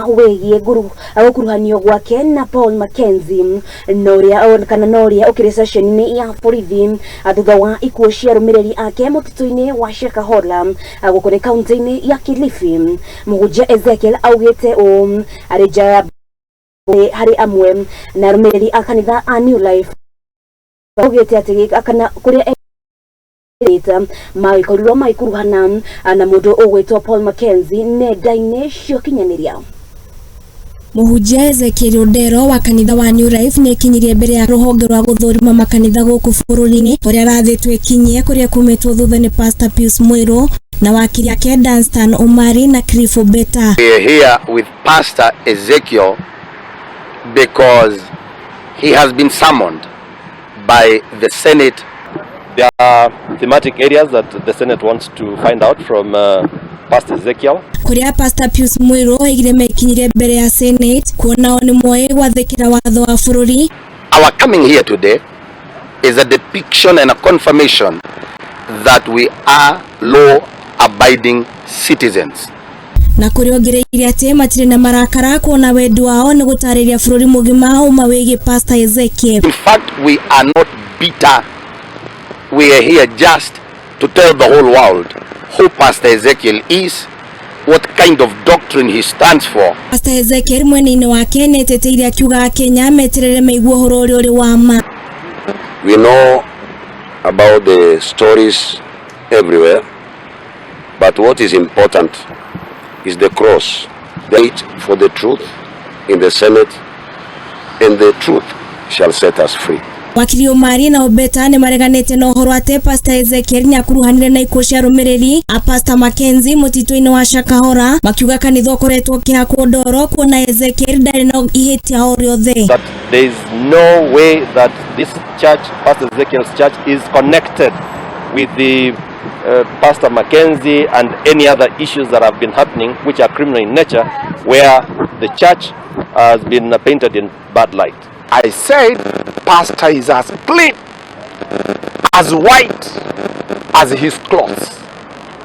Wĩgiĩ gũkuruhanio gwake na Paul Mackenzie na ũrĩa kana na ũrĩa ũkĩrĩ ceceni-inĩ ya borithi thutha wa ikuũ cia arũmĩrĩri ake mũtitũ-inĩ wa Shakahola, gũkũ nĩ kaunti-inĩ ya Kilifi. Mũhunjia Ezekiel augĩte ũũ arĩ nja ya harĩ amwe na arũmĩrĩri a kanitha a New Life, augĩte atĩ kana kũrĩa magĩkorirwo magĩkuruhana na mũndũ ũgwĩtwo Paul Mackenzie nenda-inĩ cia ũkinyanĩria. Mũhunjia Ezekiel Odero wa kanitha wa New Life nĩ ekinyirie mbere ya rũhonge rwa gũthũrima makanitha gũkũ bũrũri-inĩ, kũrĩa arathĩtwo ekinyie kũrĩa kumĩtwo thutha nĩ Pastor Pius Muiru na wakiri ake Danstan Omari na Cliff Obeta. We are here with Pastor Ezekiel because he has been summoned by the Senate. There are thematic areas that the Senate wants to find out from Pastor Ezekiel. Kũrĩa Pastor Pius Muiru oigire mekinyirie mbere ya Senate kuona o nĩ moĩ gwathĩkĩra watho wa bũrũri. Our coming here today is a depiction and a confirmation that we are law-abiding citizens. Na kũrĩa ongereire atĩ matirĩ na marakara, kuona wendi wao nĩ gũtarĩria bũrũri mũgima ũma wĩgiĩ Pastor Ezekiel. In fact, we are not bitter. We are here just to tell the whole world who Pastor Ezekiel is, what kind of doctrine he stands for. Pastor Ezekiel mwena-inĩ wake nĩ eteteire akiuga Akenya meterere maigue ũhoro ũrĩa ũrĩ wa ma. We know about the stories everywhere, but what is important is the cross. The fight for the truth in the Senate, and the truth shall set us free. Wakiri Omari na Obeta nĩ mareganĩte na ũhoro atĩ Pastor Ezekiel nĩ akuruhanire na ikuũ cia arũmĩrĩri a Pastor Mackenzie mũtitũ-inĩ wa Shakahola, makiuga kanitha ũkoretwo ũkĩhakwo ndoro kuona Ezekiel ndarĩ na ihĩtia o rĩothe. That there is no way that this church, Pastor Ezekiel's church, is connected with the Pastor Mackenzie and any other issues that have been happening, which are criminal in nature, where the church has been painted in bad light. I said, Pastor is as clean, as white as his clothes.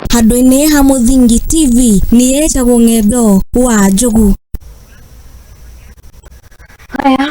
Handũ-inĩ ha Mũthingi TV, niĩ njagwo Ng'endo wa Njogu. Haya.